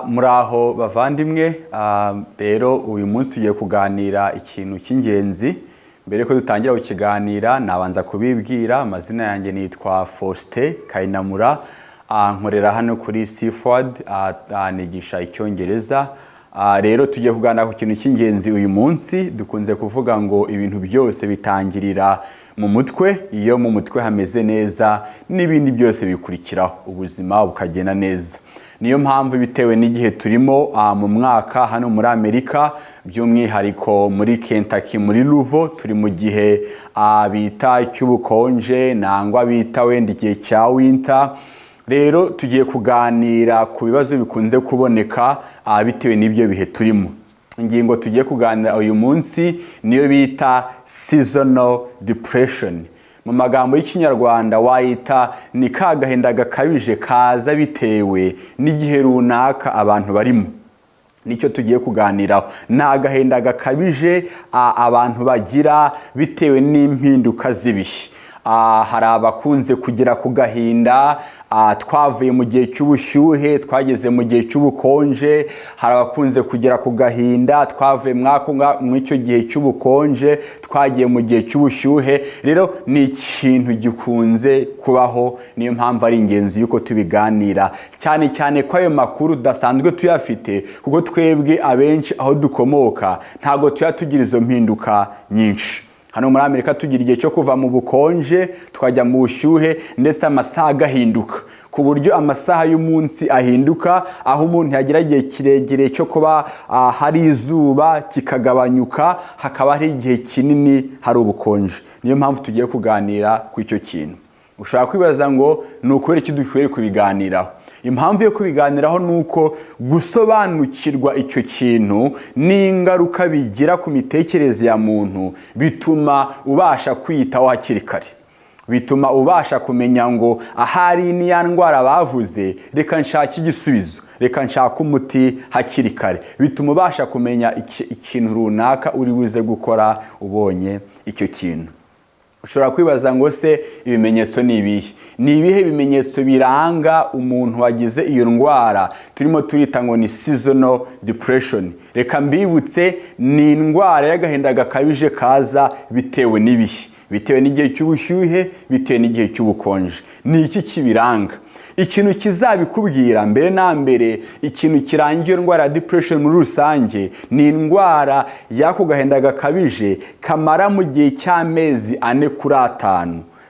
Muraho bavandimwe. Rero uyu munsi tugiye kuganira ikintu cy'ingenzi. Mbere yuko dutangira kukiganira, nabanza kubibwira amazina yanjye. Nitwa Faustin Kayinamura. Nkorera hano kuri Seaford, nigisha Icyongereza. Rero tugiye kuganira ku kintu cy'ingenzi uyu munsi. Dukunze kuvuga ngo ibintu byose bitangirira mu mutwe. Iyo mu mutwe hameze neza, n'ibindi byose bikurikiraho, ubuzima bukagenda neza. Niyo mpamvu bitewe n'igihe turimo mu mwaka hano muri Amerika, by'umwihariko muri Kentucky, muri Louisville, turi mu gihe bita icy'ubukonje, nangwa bita wenda igihe cya winter. Rero tugiye kuganira ku bibazo bikunze kuboneka bitewe n'ibyo bihe turimo. Ingingo tugiye kuganira uyu munsi niyo bita seasonal depression. Mu magambo y'Ikinyarwanda wayita ni ka gahinda gakabije kaza bitewe n'igihe runaka abantu barimo. Nicyo tugiye kuganiraho. Ni agahinda gakabije abantu bagira bitewe n'impinduka z'ibihe. Hari abakunze kugera ku gahinda twavuye mu gihe cy'ubushyuhe twageze mu gihe cy'ubukonje. Hari abakunze kugera ku gahinda twavuye muri icyo gihe cy'ubukonje twagiye mu gihe cy'ubushyuhe. Rero ni ikintu gikunze kubaho, niyo mpamvu ari ingenzi yuko tubiganira, cyane cyane ko ayo makuru tudasanzwe tuyafite, kuko twebwe abenshi aho dukomoka ntabwo tuya tugira izo mpinduka nyinshi. Hano muri Amerika tugira igihe cyo kuva mu bukonje tukajya mu bushyuhe, ndetse amasaha agahinduka ku buryo amasaha y'umunsi ahinduka, aho umuntu yagira igihe kirekire cyo kuba hari izuba kikagabanyuka, hakaba hari igihe kinini hari ubukonje. Niyo mpamvu tugiye kuganira ku icyo kintu. Ushobora kwibaza ngo ni ukubera iki dukwiye kubiganiraho? Impamvu yo kubiganiraho ni uko gusobanukirwa icyo kintu n'ingaruka bigira ku mitekerereze ya muntu bituma ubasha kwiyitaho hakiri kare, bituma ubasha kumenya ngo ahari niya ndwara bavuze, reka nshake igisubizo, reka nshake umuti hakiri kare. Bituma ubasha kumenya ikintu runaka uri buze gukora ubonye icyo kintu. Ushobora kwibaza ngo se ibimenyetso ni ibihe? Ni ibihe bimenyetso biranga umuntu wagize iyo ndwara turimo turita ngo ni seasonal depression? Reka mbibutse, ni indwara y'agahinda gakabije kaza bitewe n'ibihe, bitewe n'igihe cy'ubushyuhe, bitewe n'igihe cy'ubukonje. Ni iki kibiranga? Ikintu kizabikubwira mbere na mbere, ikintu kiranga iyo ndwara ya depression muri rusange, ni indwara y'ako gahinda gakabije kamara mu gihe cy'amezi 4 kuri 5,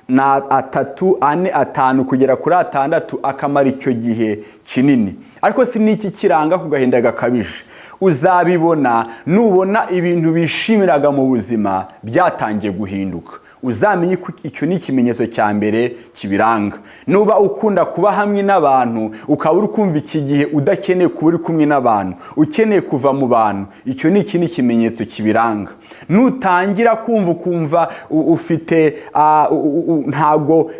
na 3, 4, 5 kugera kuri 6, akamara icyo gihe kinini. Ariko si n'iki kiranga ku gahinda gakabije? Uzabibona nubona ibintu bishimiraga mu buzima byatangiye guhinduka. Uzamenye ko icyo ni ikimenyetso cya mbere kibiranga. Nuba ukunda kuba hamwe n'abantu, ukaba uri kumva iki gihe udakeneye kuba uri kumwe n'abantu, ukeneye kuva mu bantu, icyo ni ikindi kimenyetso kibiranga. Nutangira kumva ukumva ufite ntago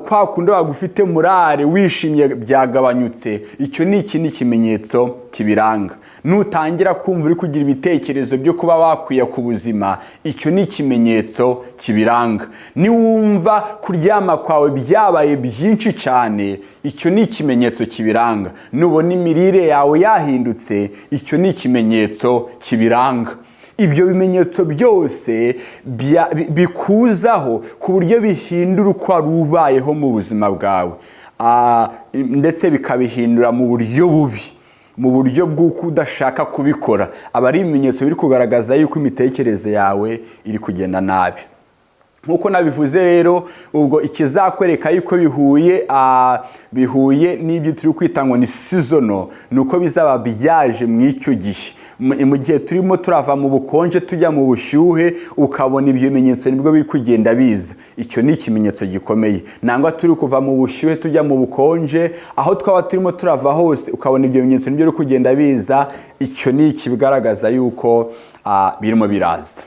kwa kundi waba ufite morale, wishimye, byagabanyutse, icyo ni ikindi kimenyetso kibiranga. Nutangira kumva uri kugira ibitekerezo byo kuba wakwiye ku buzima, icyo ni ikimenyetso kibiranga. Niwumva kuryama kwawe byabaye byinshi cyane, icyo ni ikimenyetso kibiranga. Nubona imirire yawe yahindutse, icyo ni ikimenyetso kibiranga. Ibyo bimenyetso byose bikuzaho ku buryo bihindura uko wari ubayeho mu buzima bwawe, ndetse bikabihindura mu buryo bubi, mu buryo bw'uko udashaka kubikora, aba ari ibimenyetso biri kugaragaza yuko imitekerereze yawe iri kugenda nabi. Nk'uko nabivuze rero, ubwo ikizakwereka yuko bihuye n'ibyo turi kwita ngo ni seasonal, ni uko bizaba byaje mu icyo gihe, mu gihe turimo turava mu bukonje tujya mu bushyuhe, ukabona ibyo bimenyetso nibwo biri kugenda biza, icyo ni ikimenyetso gikomeye. Nangwa turi kuva mu bushyuhe tujya mu bukonje, aho twaba turimo turava hose, ukabona ibyo bimenyetso nibyo biri kugenda biza, icyo ni ikigaragaza yuko birimo biraza.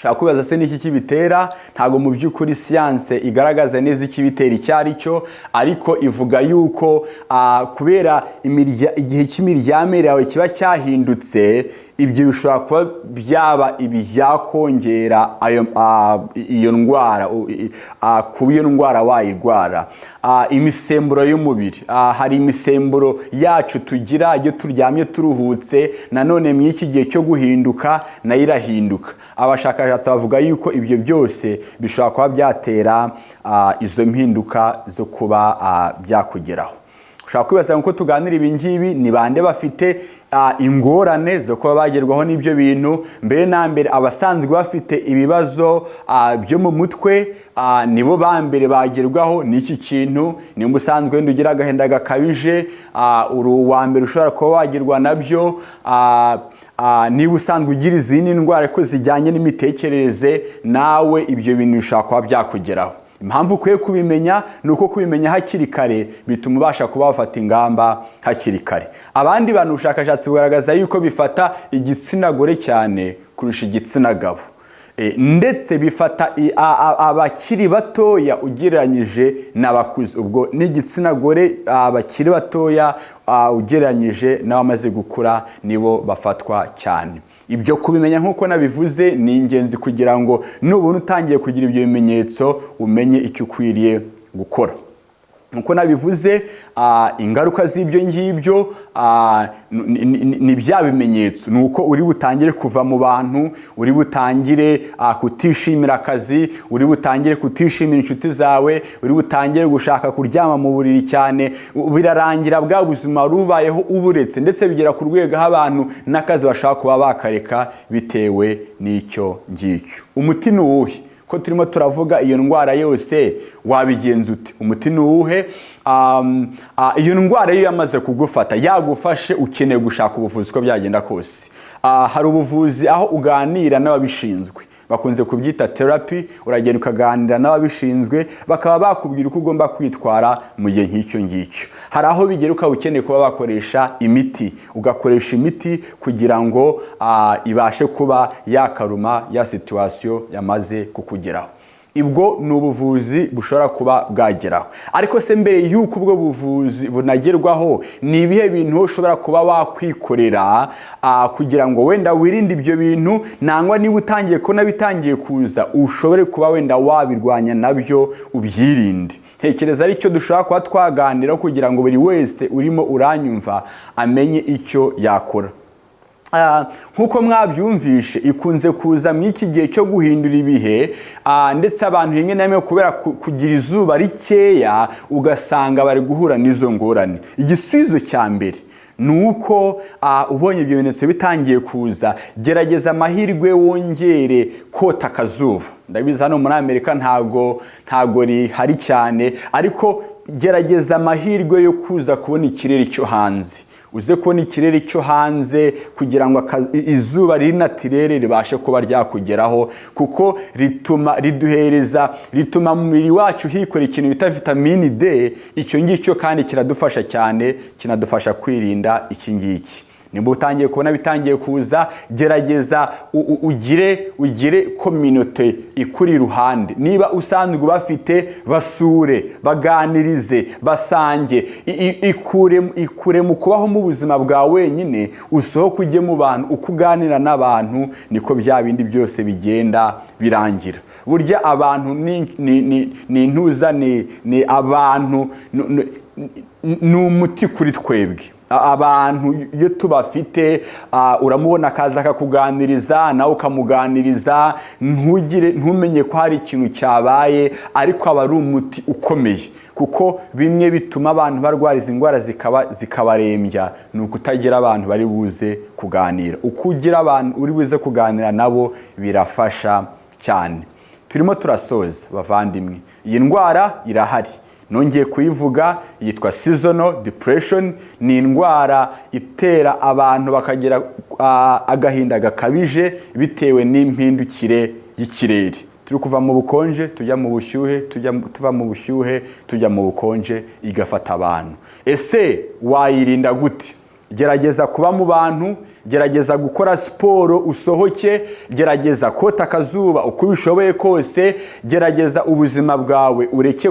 Ushobora kwibaza se n'iki kibitera? Ntabwo mu by'ukuri siyanse igaragaza neza ikibitera icyo ari cyo, ariko ivuga yuko kubera igihe cy'imiryamire yawe kiba cyahindutse, ibyo bishobora kuba byaba ibyakongera iyo ndwara, kuba iyo ndwara wayirwara. Imisemburo y'umubiri, hari imisemburo yacu tugira iyo turyamye turuhutse. Nanone mu iki gihe cyo guhinduka nayo irahinduka. Abashakashatsi bavuga yuko ibyo byose bishobora kuba byatera izo mpinduka zo kuba byakugeraho. Ushobora kwibaza ngo ko tuganira ibi ngibi, ni bande bafite ingorane zo kuba bagerwaho n'ibyo bintu? Mbere na mbere, abasanzwe bafite ibibazo byo mu mutwe nibo ba mbere bagerwaho n'iki kintu. Nimba usanzwe wenda ugira agahinda gakabije, uri uwa mbere ushobora kuba wagerwa nabyo. Niba usanzwe ugira izindi ndwara ariko zijyanye n'imitekerereze, nawe ibyo bintu bishobora kuba byakugeraho. Impamvu ukwiye kubimenya ni uko kubimenya hakiri kare bituma ubasha kuba wafata ingamba hakiri kare. Abandi bantu, ubushakashatsi bugaragaza yuko bifata igitsina gore cyane kurusha igitsina gabo, ndetse bifata abakiri batoya ugereranyije n'abakuze. Ubwo n'igitsina gore, abakiri batoya ugereranyije n'abamaze gukura, nibo bafatwa cyane. Ibyo kubimenya, nk'uko nabivuze, ni ingenzi kugira ngo nubona utangiye kugira ibyo bimenyetso umenye icyo ukwiriye gukora. Nk'uko nabivuze, ingaruka z'ibyo ngibyo ni bya bimenyetso, ni uko uri butangire kuva mu bantu, uri butangire kutishimira akazi, uri butangire kutishimira inshuti zawe, uri butangire gushaka kuryama mu buriri cyane. Birarangira bwa buzima wari ubayeho uburetse, ndetse bigera ku rwego aho abantu n'akazi bashaka kuba bakareka bitewe n'icyo ngicyo. Umuti ni uwuhe? Ko turimo turavuga iyo ndwara yose, wabigenza ute? Umuti ni uwuhe? Iyo ndwara iyo yamaze kugufata, yagufashe, ukeneye gushaka ubuvuzi uko byagenda kose. Hari ubuvuzi aho uganira n'ababishinzwe, bakunze kubyita therapy. Uragenda ukaganira n'ababishinzwe, bakaba bakubwira uko ugomba kwitwara mu gihe nk'icyo ngicyo. Hari aho bigera ukaba ukeneye kuba bakoresha imiti, ugakoresha imiti kugira ngo ibashe kuba yakaruma ya situation yamaze kukugeraho. Ibwo ni ubuvuzi bushobora kuba bwageraho. Ariko se mbere y'uko ubwo buvuzi bunagerwaho, ni ibihe bintu wowe ushobora kuba wakwikorera kugira ngo wenda wirinde ibyo bintu, nangwa niba utangiye kubona bitangiye kuza ushobore kuba wenda wabirwanya nabyo, ubyirinde? Ntekereza aricyo dushobora kuba twaganiraho kugira ngo buri wese urimo uranyumva amenye icyo yakora. Nk'uko mwabyumvishe, ikunze kuza mu iki gihe cyo guhindura ibihe, ndetse abantu rimwe na rimwe kubera kugira izuba rikeya ugasanga bari guhura n'izo ngorane. Igisubizo cya mbere ni uko ubonye ibyo bimenyetso bitangiye kuza, gerageza amahirwe wongere kota akazuba. Ndabizi hano muri Amerika ntago rihari cyane, ariko gerageza amahirwe yo kuza kubona ikirere cyo hanze, uze kubona ikirere cyo hanze kugira ngo izuba riri naturel ribashe kuba ryakugeraho, kuko rituma riduhereza, rituma mu mubiri wacu hikora ikintu bita vitamini D. Icyo ngicyo kandi kiradufasha cyane, kinadufasha kwirinda iki ngiki. Nimba utangiye kubona bitangiye kuza, gerageza ugire communauté ikuri iruhande. Niba usanzwe ubafite, basure, baganirize, basange. Ikure mu kubaho mu buzima bwa wenyine, usohoke ujye mu bantu. Uko uganira n'abantu niko bya bindi byose bigenda birangira. Burya abantu ni intuza, ni abantu ni umuti kuri twebwe. Abantu iyo tubafite, uramubona akaza akakuganiriza, nawe ukamuganiriza, ntugire ntumenye ko hari ikintu cyabaye, ariko aba ari umuti ukomeye, kuko bimwe bituma abantu barwara izi ndwara zikabarembya ni ukutagira abantu bari buze kuganira. Uko ugira abantu uri buze kuganira nabo birafasha cyane. Turimo turasoza, bavandimwe. Iyi ndwara irahari, nongeye kuyivuga, yitwa seasonal depression. Ni indwara itera abantu bakagira agahinda gakabije bitewe n'impindukire y'ikirere. Turi kuva mu bukonje tujya mu bushyuhe, tuva mu bushyuhe tujya mu bukonje, igafata abantu. Ese wayirinda gute? Gerageza kuba mu bantu, gerageza gukora siporo usohoke, gerageza kota akazuba uko ubishoboye kose, gerageza ubuzima bwawe ureke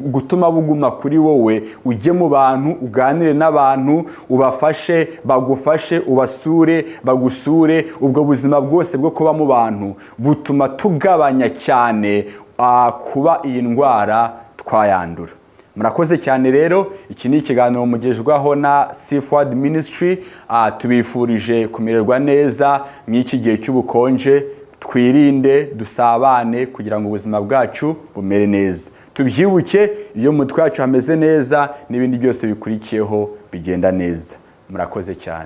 gutuma buguma kuri wowe, ujye mu bantu, uganire n'abantu, ubafashe, bagufashe, ubasure, bagusure. Ubwo buzima bwose bwo kuba mu bantu butuma tugabanya cyane kuba iyi ndwara twayandura. Murakoze cyane. Rero iki ni ikiganiro mugezwaho na Seafood Ministry. Tubifurije kumererwa neza mw'iki gihe cy'ubukonje. Twirinde, dusabane kugira ngo ubuzima bwacu bumere neza. Tubyibuke, iyo mu mutwe wacu hameze neza, n'ibindi byose bikurikiyeho bigenda neza. Murakoze cyane.